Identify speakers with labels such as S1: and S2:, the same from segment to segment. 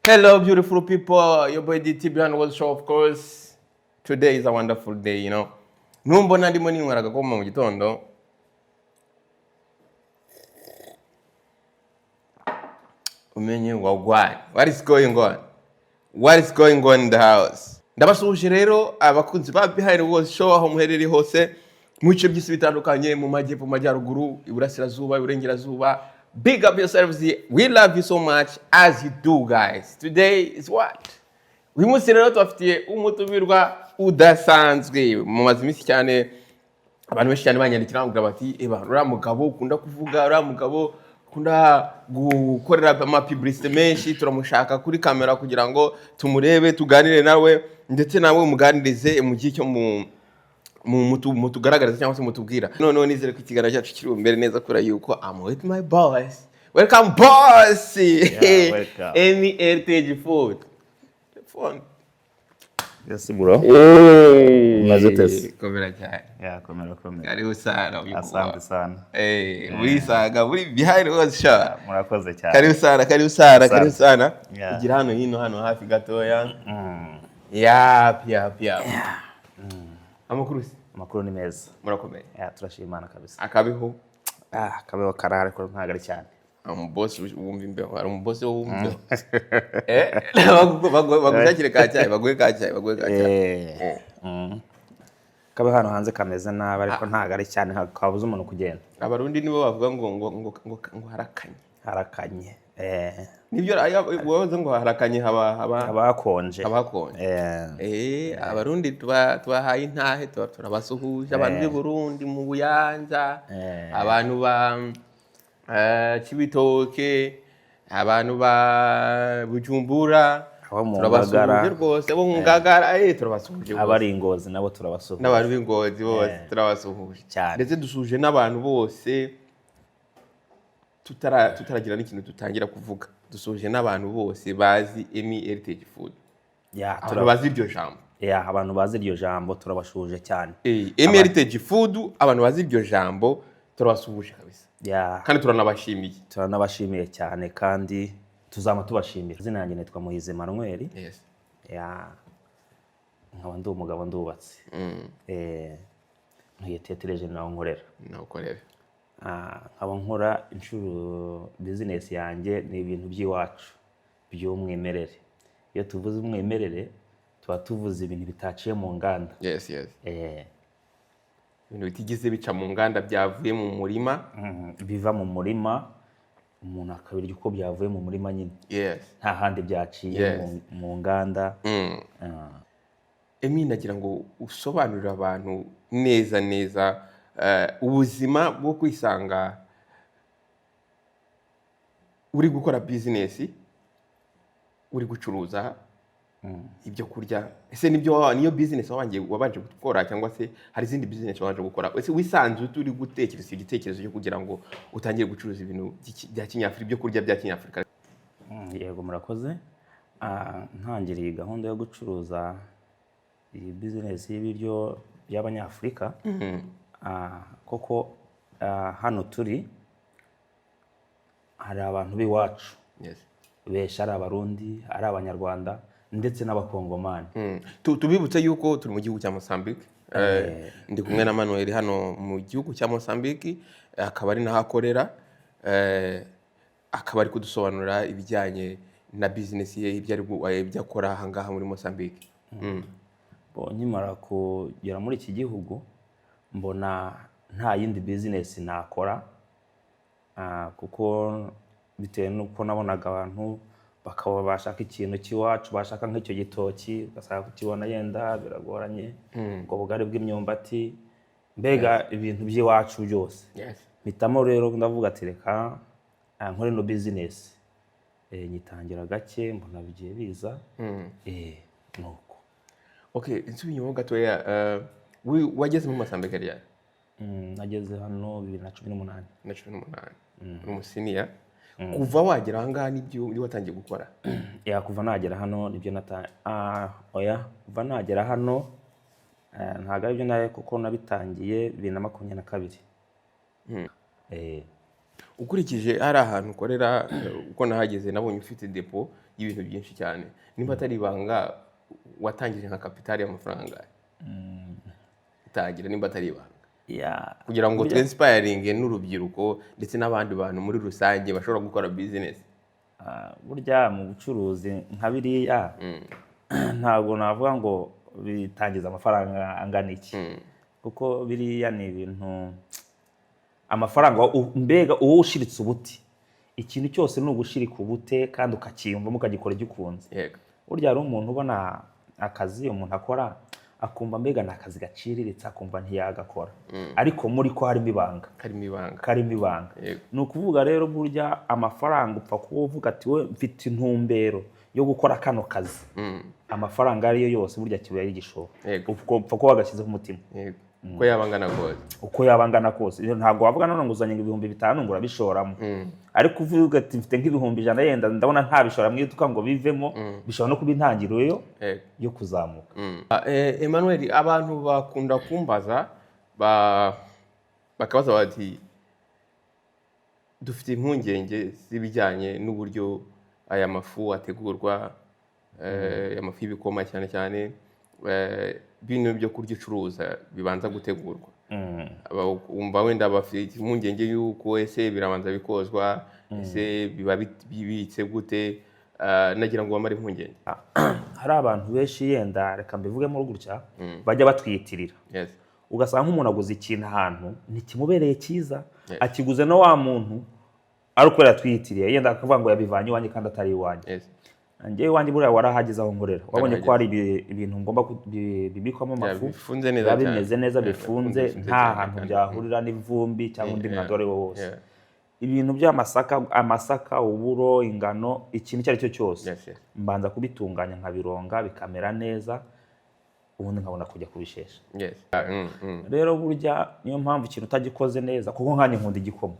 S1: Hello, beautiful people. Your boy DT behind the show, of course. Today is a wonderful day. Numbona ndimo ninywera agakoma mu gitondo. Umenye wagwan. What is going on? What is going on in the house? Ndabasuhuje rero abakunzi ba Behind the Walls Show aho muherereye hose mu bice by'isi bitandukanye, mu majyepfo, mu majyaruguru, iburasirazuba, iburengerazuba. Big up yourselves. We love you so much as you do, guys. Today is what? Uyu munsi rero tubafitiye umutumirwa udasanzwe. Mumaze iminsi cyane abantu benshi cyane banyandikira bambwira bati: "Eba, uriya mugabo ukunda kuvuga, uriya mugabo ukunda gukorera amapublicité menshi, turamushaka kuri kamera kugira ngo tumurebe, tuganire nawe, ndetse nawe muganirize mu gihe cyo mutugaragariza cyangwa se mutubwira." Noneho nizere ko ikiganiro cyacu kiri bumere neza kubera yuko I'm with my boss. Welcome, boss.
S2: Yeah, welcome.
S1: Emmy Heritage Food. Phone.
S2: Yes, bro.
S1: Hey.
S2: Umeze ute se?
S1: Komera cyane.
S2: Yeah, komera komera.
S1: Karibu sana.
S2: Asante sana.
S1: Eh, urisanga muri Behind the Walls Show.
S2: Murakoze cyane.
S1: Karibu sana, karibu sana, karibu sana.
S2: Yeah.
S1: Ugira hano hino, hano hafi gatoya. Yap, yap, yap. Amakuru se?
S2: Amakuru ni meza.
S1: Murakomeye?
S2: Yeah, turashima Imana kabisa.
S1: Akabeho?
S2: Ah, akabeho karahari ariko ntabwo ari cyane.
S1: Umubosi wumva imbeho, hari umubosi wumva imbeho. Eh, bagushakire ka cyayi, baguhe ka cyayi, baguhe ka cyayi.
S2: Eh. Kabeho hano hanze kameze nabi ariko ntabwo ari cyane, ntabwo kabuza umuntu kugenda.
S1: Abarundi nibo bavuga ngo harakanye.
S2: Harakanye. Eh,
S1: Nibyo wavuze ngo harakanye, haba
S2: haba hakonje.
S1: Haba hakonje.
S2: Eh,
S1: Eh, Abarundi tubahaye intahe, tuba turabasuhuje abantu b'i Burundi mu Buyanza, abantu ba Cibitoke, abantu ba Bujumbura.
S2: Abo mu
S1: Turabasuhuje
S2: Ngagara.
S1: rwose, bo mu Ngagara, turabasuhuje rwose.
S2: Abari Ingozi nabo turabasuhuza.
S1: N'abantu b'Ingozi bose turabasuhuje.
S2: Cyane.
S1: Ndetse dusuhuje n'abantu bose tutaragira n'ikintu dutangira kuvuga, dusuhuje n'abantu bose bazi Emmy Heritage Food, abantu bazi iryo jambo.
S2: Yeah, abantu bazi iryo jambo turabasuhuje cyane.
S1: Emmy Heritage Food, abantu bazi iryo jambo turabasuhuje kabisa. Kandi turanabashimiye.
S2: Turanabashimiye cyane kandi tuzama tubashimira. Izina yanjye nitwa Muhizi Emmanuel. Yeah, nkaba ndi umugabo, ndubatse. Ntuye Tetereje, naho nkorera.
S1: Nawukorera.
S2: Ah, nkaba nkora inshuro bizinesi yanjye ni ibintu by'iwacu by'umwimerere. Iyo tuvuze umwimerere tuba tuvuze ibintu bitaciye mu nganda.
S1: Ibintu bitigeze bica mu nganda, byavuye mu murima.
S2: Biva mu murima, umuntu akabirya uko byavuye mu murima nyine, nta handi byaciye mu nganda. Ah.
S1: Emmy, nagira ngo usobanurire abantu neza neza ubuzima bwo kwisanga uri gukora bizinesi, uri gucuruza ibyo kurya. Ese nibyo niyo bizinesi wabanje gukora cyangwa se hari izindi bizinesi wabanje gukora? Ese wisanze uri gutekereza igitekerezo cyo kugira ngo utangire gucuruza ibintu bya kinyafurika, ibyo kurya bya kinyafurika?
S2: Yego, murakoze. Ah, ntangira iyi gahunda yo gucuruza iyi bizinesi y'ibiryo by'Abanyafurika, koko hano turi hari abantu b'iwacu benshi, ari Abarundi, ari Abanyarwanda ndetse n'Abakongomani.
S1: Tubibutse yuko turi mu gihugu cya Mozambique. Ndi kumwe na Manuel hano mu gihugu cya Mozambique, akaba ari naho akorera, akaba ari kudusobanurira ibijyanye na bizinesi ye, ibyo akora aha ngaha muri Mozambique.
S2: Bo, nkimara kugera muri iki gihugu mbona nta yindi bizinesi nakora, kuko bitewe n'uko nabonaga abantu bakaba bashaka ikintu cy'iwacu, bashaka nk'icyo gitoki ugasanga kukibona yenda biragoranye, ubwo bugari bw'imyumbati, mbega ibintu by'iwacu byose. Mpitamo rero ndavuga ati: "Reka nkore ino bizinesi." Nyitangira gake, mbona bigiye biza, nuko.
S1: Okay, nsubiye inyuma gatoya, wageze muri Mozambique ryari?
S2: Nageze hano 2018.
S1: Na 18, uri umusiniya. Kuva wagera aha ngaha nibyo nibyo watangiye gukora?
S2: Yeah, kuva nagera hano nibyo nata, oya, kuva nagera hano ntabwo aribyo nawe, kuko nabitangiye 2022.
S1: Ukurikije hari ahantu ukorera, uko nahageze nabonye ufite dépôt y'ibintu byinshi cyane. Nimba atari ibanga, watangije nka capital y'amafaranga utangira, nimba atari ibanga, kugira ngo twinspiringe n'urubyiruko ndetse n'abandi bantu muri rusange bashobora gukora business?
S2: Ah, burya mu bucuruzi nka biriya ntabwo navuga ngo bitangiza amafaranga angana iki, kuko biriya ni ibintu amafaranga mbega uwo ushiritse ubuti. Ikintu cyose ni ugushirika ubute kandi ukakiyumvamo, ukagikora gikunze. Burya hari umuntu ubona akazi umuntu akora akumva mbega ni akazi gaciriritse, akumva ntiyagakora, ariko muri ko harimo ibanga.
S1: Karimo ibanga.
S2: Karimo ibanga. Ni ukuvuga rero, burya amafaranga upfa kuba uvuga ati: "We, mfite intumbero yo gukora kano kazi." Amafaranga ariyo yose burya kiba ari igishoro. Upfa kuba wagashyizeho umutima.
S1: Yego, uko yaba angana kose.
S2: Uko yaba angana kose. Iyo ntabwo wavuga none ngo uzanye 5000 ngo urabishoramo, ariko uvuga ati: "Mfite nk'100,000, yenda ndabona ntabishora mu iduka ngo bivemo," bishobora no kuba intangiriro yo kuzamuka.
S1: Ah, Emmanuel, abantu bakunda kumbaza bakabaza bati: "Dufite impungenge z'ibijyanye n'uburyo aya mafu ategurwa, aya mafu y'ibikoma cyane cyane, bino byo kurya ucuruza bibanza gutegurwa." Wumva wenda bafite impungenge y'uko ese birabanza bikozwa, ese biba bibitse gute? Ah, nagira ngo bamare impungenge.
S2: Hari abantu benshi, yenda reka mbivugemo gutya, bajya batwiyitirira. Ugasanga nk'umuntu aguze ikintu ahantu ntikimubereye cyiza, akiguze na wa muntu ari uko yatwiyitiriye, yenda akavuga ngo yabivanye iwanjye kandi atari iwanjye. Njyewe iwanjye buriya warahageze aho nkorera, wabonye ko hari ibintu ngomba bibikwamo amafu.
S1: Bifunze neza
S2: Biba
S1: cyane.
S2: bimeze neza, bifunze,
S1: bifunze
S2: nta
S1: cyane
S2: hantu
S1: kandi.
S2: byahurira n'ivumbi cyangwa undi mwanda uwo ari wo wose. Ibintu by'amasaka, amasaka, uburo, ingano, ikintu icyo ari cyo cyose, mbanza kubitunganya nkabironga bikamera neza, ubundi nkabona kujya kubishesha. Rero burya niyo mpamvu ikintu utagikoze neza, kuko nkanjye nkunda igikoma,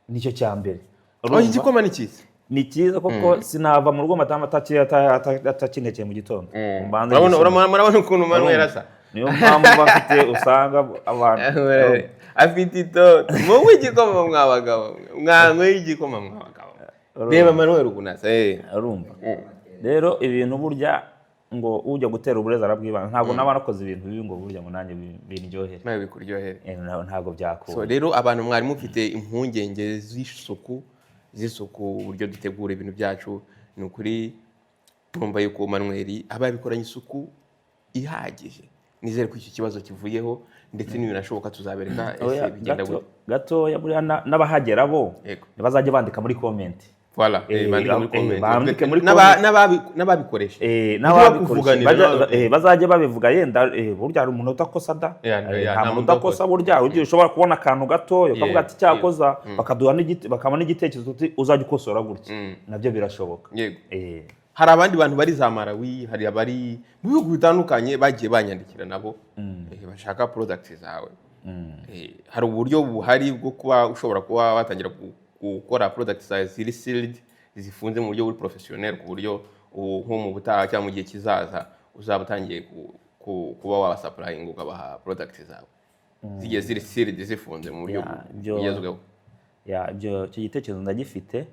S2: nicyo cya mbere.
S1: Oh,
S2: Urumva?
S1: Igikoma ni cyiza.
S2: Ni cyiza, kuko sinava mu rugo madamu atakintekeye mu gitondo. Mbanze
S1: Urabona
S2: ngishyire.
S1: murabona ukuntu Manuel asa.
S2: Niyo mpamvu bafite usanga abantu
S1: Afite itoto. Munywe igikoma mwa bagabo, mwanyweye igikoma mwa bagabo. Reba Manuel ukuntu asa.
S2: Urumva rero, ibintu burya ngo ujya gutera uburezi arabwibana. Ntabwo naba nakoze ibintu bibi ngo burya ngo nanjye bindyohere.
S1: Nawe bikuryohere.
S2: Ntabwo byakunda.
S1: So rero abantu mwari mufite impungenge z'isuku, uburyo dutegura ibintu byacu, ni ukuri urumva yuko Manuel aba yabikoranye isuku ihagije. Nizere ko iki kibazo kivuyeho, ndetse n'ibinashoboka tuzabereka ese
S2: Oya,
S1: bigenda gute.
S2: Gatoya buriya n'abahagera bo ntibazajya bandika muri comment.
S1: Voilà, bandike muri comment.
S2: Bandike muri comment.
S1: N'ababikoresha. Ujye
S2: N'ababikoresha
S1: bakuvuganira,
S2: bazajya babivuga yenda. Burya hari umuntu udakosa da.
S1: Yeah,
S2: nta
S1: nta
S2: muntu
S1: muntu
S2: udakosa.
S1: udakosa.
S2: Burya ugiye ushobora kubona akantu gatoya ukavuga ati cyakoza, bakaduha bakabona n'igitekerezo uti uzajya ukosora gutya, nabyo birashoboka.
S1: Hari abandi bantu bari za Malawi, hari abari mu bihugu bitandukanye bagiye banyandikira nabo, bashaka product zawe. Hari uburyo buhari bwo kuba ushobora kuba watangira gukora product zawe ziri sealed, zifunze mu buryo buri professionnel, ku buryo nko mu butaha cyangwa mu gihe kizaza uzaba utangiye kuba wabasupplyinga, ukabaha product zawe zigiye ziri sealed, zifunze mu buryo
S2: Yeah,
S1: bugezweho?
S2: Ya, ibyo icyo gitekerezo ndagifite,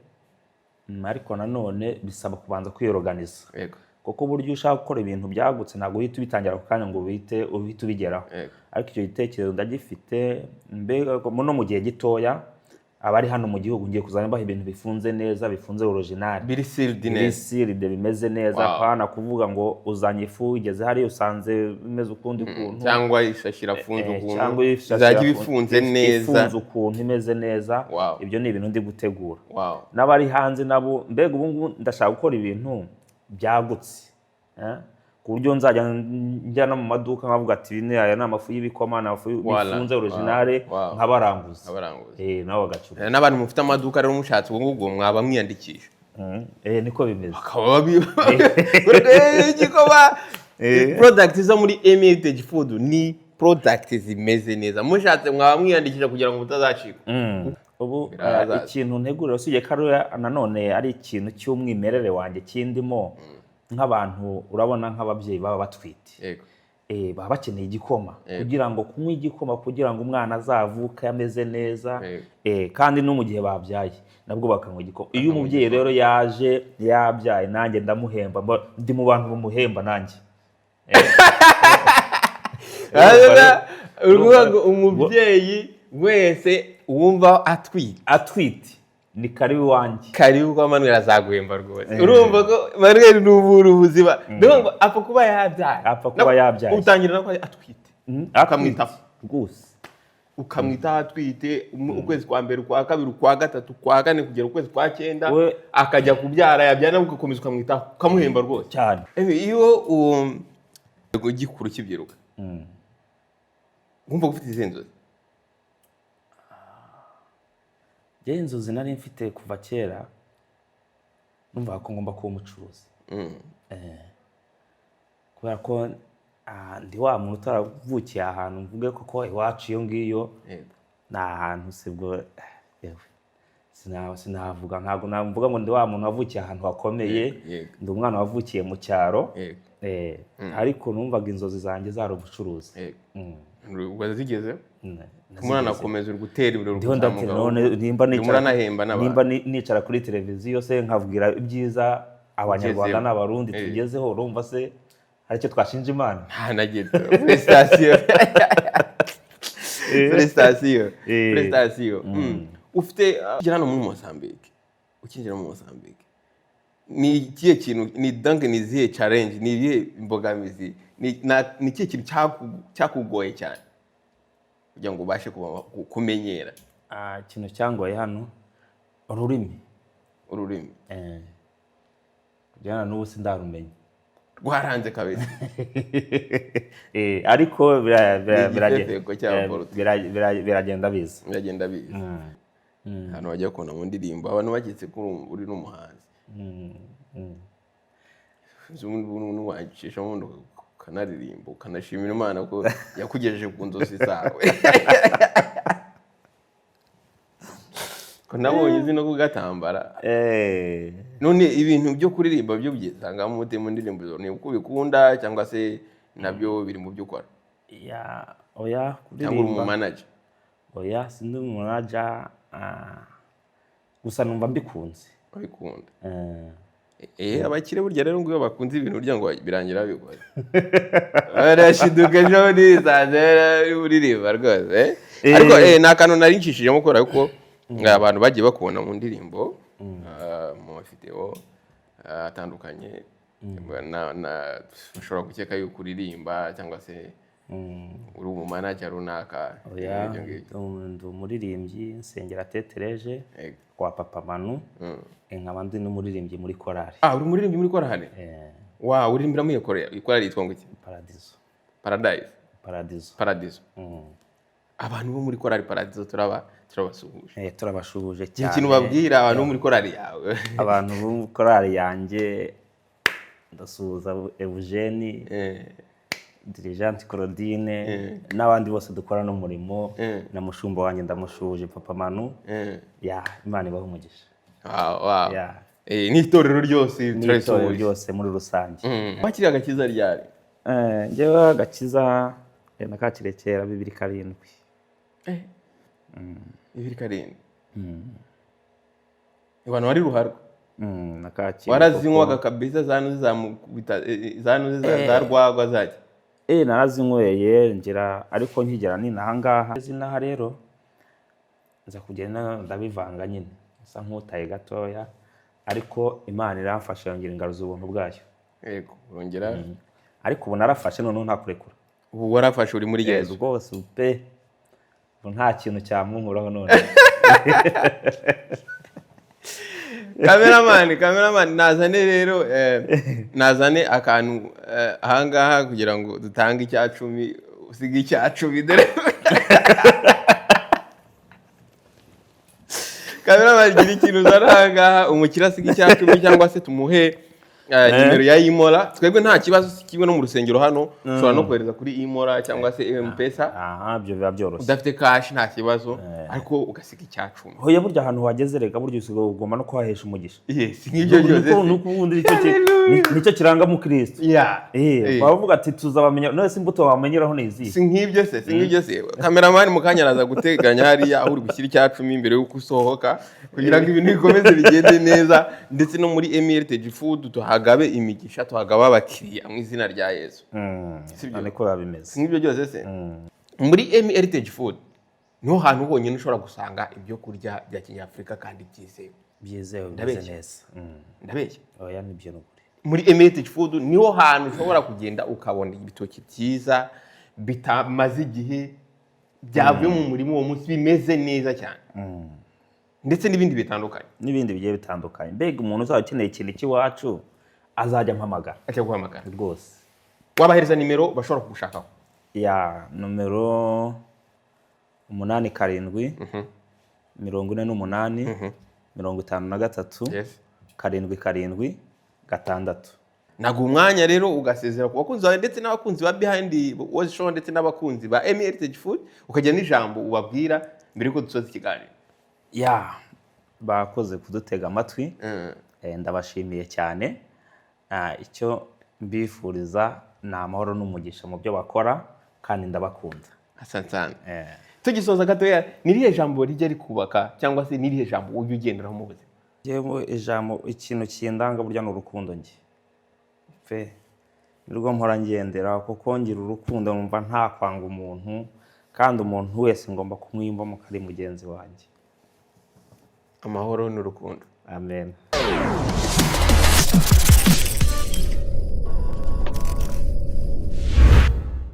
S2: ariko nanone bisaba kubanza kwiyoruganiza, kuko burya ushaka gukora ibintu byagutse ntabwo uhita ubitangira ako kanya ngo uhite ubigeraho. Ariko icyo gitekerezo ndagifite, mbega no mu gihe gitoya abari hano mu gihugu ngiye kuzajya mbaha ibintu bifunze neza, bifunze original,
S1: biri sealed
S2: biri
S1: neza.
S2: sealed, bimeze neza. Apana kuvuga ngo uzanye ifu igeze hariya usanze bimeze ukundi kuntu.
S1: Cyangwa ishashi irafunze ukuntu.
S2: Cyangwa ishashi
S1: izajya iba ifunze neza.
S2: Ifunze ukuntu, imeze neza. Ibyo ni ibintu ndi gutegura. N'abari hanze nabo, mbega ubu ngubu ndashaka gukora ibintu byagutse, ku buryo nzajya njya no mu maduka nkavuga ati: "Ibi ni aya ni amafu y'ibikoma, ni amafu bifunze original," nkabaranguza.
S1: Abaranguza.
S2: Nabo bagacuruza.
S1: N'abantu mufite amaduka rero, mushatse ubwo ngubwo mwaba mwiyandikisha.
S2: Niko bimeze.
S1: Bakaba igikoma, product zo muri Heritage Food ni product zimeze neza. Mushatse mwaba mwiyandikisha kugira ngo mutazacikwa.
S2: Ubu
S1: Birazaza.
S2: Ikintu ntegurira, usibye ko ari nanone ari ikintu cy'umwimerere wanjye kindimo, nk'abantu urabona nk'ababyeyi baba batwite. Baba bakeneye igikoma kugira ngo kunywa igikoma kugira ngo umwana azavuke ameze neza. Kandi no mu gihe babyaye nabwo bakanywa igikoma. Iyo umubyeyi rero yaje yabyaye, nanjye ndamuhemba, ndi mu bantu bamuhemba nanjye.
S1: Hanyuma, uri kuvuga ngo umubyeyi wese wumva atwite,
S2: atwite, ni karibu iwanjye.
S1: Karibu kwa Manuel, azaguhemba rwose. Urumva ko Manuel ni ubura ubuzima. Ndumva ngo apfa kuba yabyaye.
S2: Apfa kuba yabyaye.
S1: Utangira no kuba atwite. Ukamwitaho.
S2: Rwose.
S1: Ukamwitaho atwite, ukwezi kwa mbere, ukwa kabiri, ukwa gatatu, ukwa kane, kugera ukwezi kwa cyenda, akajya kubyara, yabyara nawe ugakomeza ukamwitaho, ukamuhemba rwose.
S2: Cyane.
S1: Iyo uwo ugikura, ukibyiruka, wumva ufite izihe nzozi?
S2: Njyewe inzozi nari mfite kuva kera, numvaga ko ngomba kuba umucuruzi. Kubera ko ndi wa muntu utaravukiye ahantu mvuge koko iwacu iyo ngiyo ni ahantu sibwo, yewe, sinavuga, ntabwo navuga ngo ndi wa muntu wavukiye ahantu hakomeye. Ndi umwana wavukiye mu cyaro. Ariko numvaga inzozi zanjye zari ubucuruzi.
S1: Wazigeze?
S2: Nazigezeho.
S1: Muranakomeza, uri gutera imbere, uri
S2: Ndiho ndatera
S1: kuzamuka.
S2: none nimba
S1: Urimo
S2: nicara
S1: uranahemba n'abantu.
S2: nimba nicara kuri televiziyo se nkabwira ibyiza Abanyarwanda
S1: Ugezeho.
S2: n'Abarundi tugezeho, urumva se hari icyo twashinja Imana?
S1: Nta na gito. Félicitations, félicitations. Félicitations. Ufite ukigera hano muri Mozambique, ukinjira muri Mozambique, ni ikihe kintu, ni donc ni izihe challenge, ni ibihe imbogamizi, ni ikihe kintu cyakugoye cyane kugira ngo ubashe kumenyera?
S2: Ikintu cyangoye hano, ururimi.
S1: Ururimi.
S2: Kugera n'ubu sindarumenya.
S1: Rwaranze kabisa.
S2: Ariko
S1: Ni igifefeko cya Porto.
S2: biragenda biza.
S1: Biragenda biza. Ahantu bajya kubona mu ndirimbo, abantu bageze ko uri n'umuhanzi, wacishamo ubundi ukanaririmba, ukanashimira Imana ko yakugejeje ku nzozi zawe, ko nabonye uzi no kugatambara. None ibintu byo kuririmba byo byisangamo ute mu ndirimbo zawe? Ni uko ubikunda cyangwa se nabyo biri mu byo ukora?
S2: Ya, oya.
S1: Cyangwa uri
S2: Kuririmba,
S1: umumanager?
S2: oya, sindi umumanager, gusa numva mbikunze.
S1: Ubikunda.
S2: Eh.
S1: Abakire burya rero ngo iyo bakunze ibintu burya ngo birangira babikoze, barashiduka ejo nisanze uririmba rwose, eh? Ariko ni akantu nari ncishijemo kubera ko abantu bagiye bakubona mu ndirimbo, mu mavideo atandukanye, bashobora gukeka yuko uririmba cyangwa se uri umumanager runaka.
S2: Oya.
S1: Ibyo ngibyo.
S2: Ndi umuririmbyi, nsengera tetereje kwa Papa Manu. Nkaba ndi n'umuririmbyi muri korali.
S1: Ah, uri umuririmbyi muri korali?
S2: Eh.
S1: Wow, uririmbira muri iyo korali? Korali yitwa ngo iki?
S2: Paradizo.
S1: Paradise?
S2: Paradizo.
S1: Paradiso. Abantu bo muri korali Paradiso turabasuhuje.
S2: Turabashuhuje
S1: Ikintu
S2: cyane.
S1: Ikintu babwira abantu bo muri korali yawe?
S2: Abantu bo muri korali yanjye, ndasuhuza Eugene, Dirigente Claudine n'abandi bose dukorana umurimo, na mushumba wanjye ndamushuhuje, Papa Manu. Ya, Imana ibahe umugisha.
S1: Wow.
S2: Ya.
S1: N'itorero ryose
S2: n'itorero
S1: turabisuhuje.
S2: Ryose muri rusange.
S1: Wakiriye agakiza ryari?
S2: Njyewe agakiza nakakiriye kera, 2007.
S1: 2007, abantu wari ruharwa.
S2: Nakakiriye
S1: Warazinywaga kabisa za nuzi za mukubita, za nuzi za rwagwa zajya?
S2: Narazinyweye ngira, ariko nkigera ninaha ngaha zinaha rero nza kugenda ndabivanga nyine, nsa nk'utaye gatoya, ariko Imana iramfasha yongera ingaruza ubuntu bwayo.
S1: Yego, urongera.
S2: Ariko ubu narafashe noneho nta kurekura.
S1: Ubu warafashe, uri muri Yezu.
S2: Rwose pe, ubu nta kintu cyamunkuraho none.
S1: Cameraman, cameraman, nazane rero, nazane akantu ahangaha kugira ngo dutange icya cumi, usige icya cumi. Dore cameraman, gira ikintu uzana ahangaha, umukire asiga icya cumi cyangwa se tumuhe. Nimero ya Imora, twebwe nta kibazo, si kimwe no mu rusengero hano, ushobora no kohereza kuri Imora cyangwa se M-Pesa.
S2: Aha, ibyo biba byoroshye.
S1: Udafite cash nta kibazo, ariko ugasiga 10%.
S2: Hoya, burya ahantu wageze rega, burya usigaye ugomba no kuhahesha umugisha.
S1: Yes, nk'ibyo byose.
S2: Nuko ubundi nicyo kiranga mukristo. Bavuga ati tuzabamenya none se, imbuto wamenyeraho ni izihe?
S1: Si nk'ibyo se, si nk'ibyo se? Cameraman mu kanya araza guteganya hariya aho uri gushyira 10% mbere y'uko usohoka, kugira ngo ibintu bikomeze bigende neza, ndetse no muri Emmy Heritage Food tuhagabe imigisha, tuhagabe abakiriya mu izina rya Yesu. Sibyo?
S2: Niko biba bimeze.
S1: Si nk'ibyo byose se? Muri Emmy Heritage Food niho hantu honyine ushobora gusanga ibyo kurya bya kinyafurika kandi byizewe.
S2: Byizewe, bimeze
S1: Ndabeshya?
S2: neza.
S1: Ndabeshya?
S2: Oya, nibyo, ni ukuri.
S1: Muri Emmy Heritage Food niho hantu ushobora kugenda ukabona ibitoki byiza bitamaze igihe, byavuye mu murima uwo munsi, bimeze neza cyane, ndetse n'ibindi bitandukanye.
S2: N'ibindi bigiye bitandukanye. Mbega umuntu uzaba ukeneye ikintu cy'iwacu azajya ampamagara.
S1: Ajya guhamagara.
S2: Rwose.
S1: Wabahereza nimero bashobora kugushakaho?
S2: Ya nomero 87 48 53 7 7 6.
S1: Naguha umwanya rero ugasezera ku bakunzi bawe ndetse n'abakunzi ba Behind the Show ndetse n'abakunzi ba Emmy Heritage Food, ukagira n'ijambo ubabwira mbere yuko dusoza ikiganiro.
S2: Ya, bakoze kudutega amatwi. Ndabashimiye cyane. Icyo mbifuriza ni amahoro n'umugisha mu byo bakora, kandi ndabakunda.
S1: Asante sana.
S2: Eh.
S1: Tugisoza gatoya, ni irihe jambo rijya rikubaka, cyangwa se ni irihe jambo ujya ugenderaho mu buzima?
S2: Njyewe ijambo, ikintu kindanga burya ni urukundo. Njye pe nirwo mpora ngendera, kuko ngira urukundo, numva nta kwanga umuntu, kandi umuntu wese ngomba kumwiyumvamo ko ari mugenzi wanjye.
S1: Amahoro n'urukundo.
S2: Amen.